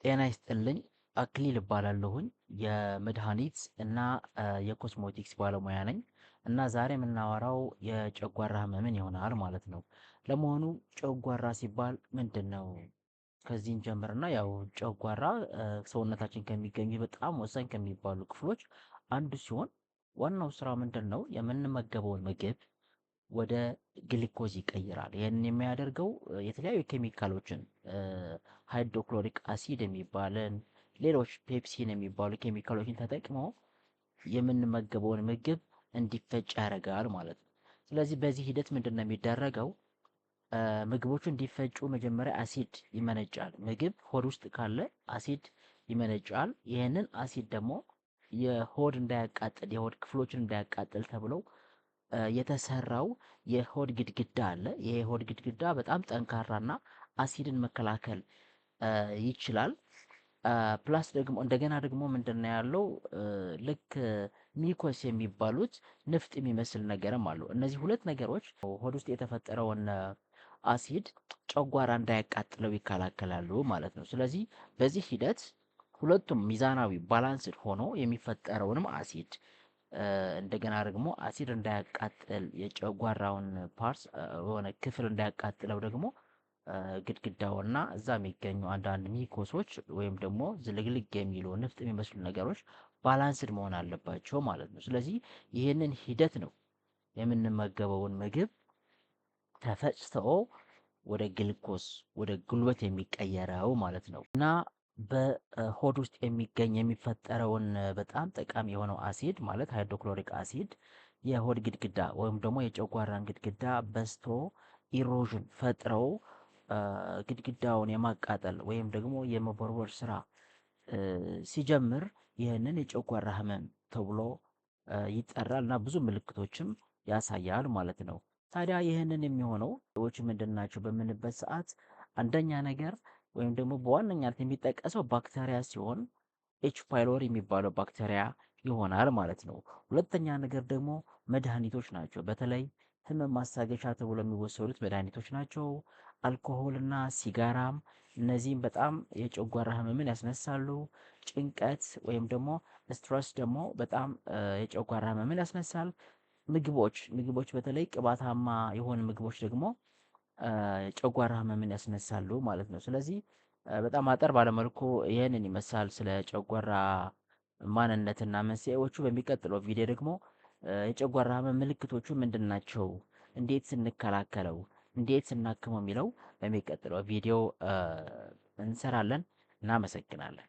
ጤና ይስጥልኝ፣ አክሊል እባላለሁኝ፣ የመድኃኒት እና የኮስሞቲክስ ባለሙያ ነኝ። እና ዛሬ የምናወራው የጨጓራ ህመምን ይሆናል ማለት ነው። ለመሆኑ ጨጓራ ሲባል ምንድነው? ከዚህ እንጀምርና ያው ጨጓራ ሰውነታችን ከሚገኙ በጣም ወሳኝ ከሚባሉ ክፍሎች አንዱ ሲሆን ዋናው ስራ ምንድነው? የምንመገበውን ምግብ ወደ ግሊኮዝ ይቀይራል። ይህንን የሚያደርገው የተለያዩ ኬሚካሎችን፣ hydrochloric acid የሚባልን፣ ሌሎች pepsin የሚባሉ ኬሚካሎችን ተጠቅሞ የምንመገበውን ምግብ እንዲፈጭ ያደርጋል ማለት ነው። ስለዚህ በዚህ ሂደት ምንድነው የሚደረገው? ምግቦቹ እንዲፈጩ መጀመሪያ አሲድ ይመነጫል። ምግብ ሆድ ውስጥ ካለ አሲድ ይመነጫል። ይህንን አሲድ ደግሞ የሆድ እንዳያቃጥል፣ የሆድ ክፍሎችን እንዳያቃጥል ተብለው የተሰራው የሆድ ግድግዳ አለ። ይሄ የሆድ ግድግዳ በጣም ጠንካራና አሲድን መከላከል ይችላል። Plus ደግሞ እንደገና ደግሞ ምንድነው ያለው? ልክ mucus የሚባሉት ንፍጥ የሚመስል ነገርም አለው። እነዚህ ሁለት ነገሮች ሆድ ውስጥ የተፈጠረውን አሲድ ጨጓራ እንዳያቃጥለው ይከላከላሉ ማለት ነው። ስለዚህ በዚህ ሂደት ሁለቱም ሚዛናዊ balanced ሆኖ የሚፈጠረውንም አሲድ፣ እንደገና ደግሞ አሲድ እንዳያቃጥል የጨጓራውን parts የሆነ ክፍል እንዳያቃጥለው ደግሞ ግድግዳውና እዛ የሚገኙ አንዳንድ mucus ኦች ወይም ደግሞ ዝልግልግ የሚሉ ንፍጥ የሚመስሉ ነገሮች balanced መሆን አለባቸው ማለት ነው። ስለዚህ ይህንን ሂደት ነው የምንመገበውን ምግብ ተፈጭቶ ወደ ግልኮስ፣ ወደ ጉልበት የሚቀየረው ማለት ነው። እና በሆድ ውስጥ የሚገኝ የሚፈጠረውን በጣም ጠቃሚ የሆነው አሲድ ማለት hydrochloric acid የሆድ ግድግዳ ወይም ደግሞ የጨጓራን ግድግዳ በስቶ erosion ፈጥረው ግድግዳውን የማቃጠል ወይም ደግሞ የመቦርቦር ስራ ሲጀምር ይህንን የጨጓራ ህመም ተብሎ ይጠራል እና ብዙ ምልክቶችም ያሳያል ማለት ነው። ታዲያ ይህንን የሚሆነው ሰዎች ምንድን ናቸው በምንበት ሰዓት አንደኛ ነገር ወይም ደግሞ በዋነኛነት የሚጠቀሰው ባክቴሪያ ሲሆን H. pylori የሚባለው ባክቴሪያ ይሆናል ማለት ነው። ሁለተኛ ነገር ደግሞ መድኃኒቶች ናቸው። በተለይ ህመም ማስታገሻ ተብሎ የሚወሰዱት መድኃኒቶች ናቸው። አልኮሆልና ሲጋራም እነዚህም በጣም የጨጓራ ህመምን ያስነሳሉ። ጭንቀት ወይም ደግሞ stress ደግሞ በጣም የጨጓራ ህመምን ያስነሳል። ምግቦች በተለይ ቅባታማ የሆኑ ምግቦች ደግሞ ጨጓራ ህመምን ያስነሳሉ ማለት ነው። ስለዚህ በጣም አጠር ባለመልኩ ይህንን ይመስላል ስለ ጨጓራ ማንነትና መንስኤዎቹ። በሚቀጥለው ቪዲዮ ደግሞ የጨጓራ ህመም ምልክቶቹ ምንድን ናቸው፣ እንዴት ስንከላከለው፣ እንዴት ስናክመው የሚለው በሚቀጥለው ቪዲዮ እንሰራለን። እናመሰግናለን።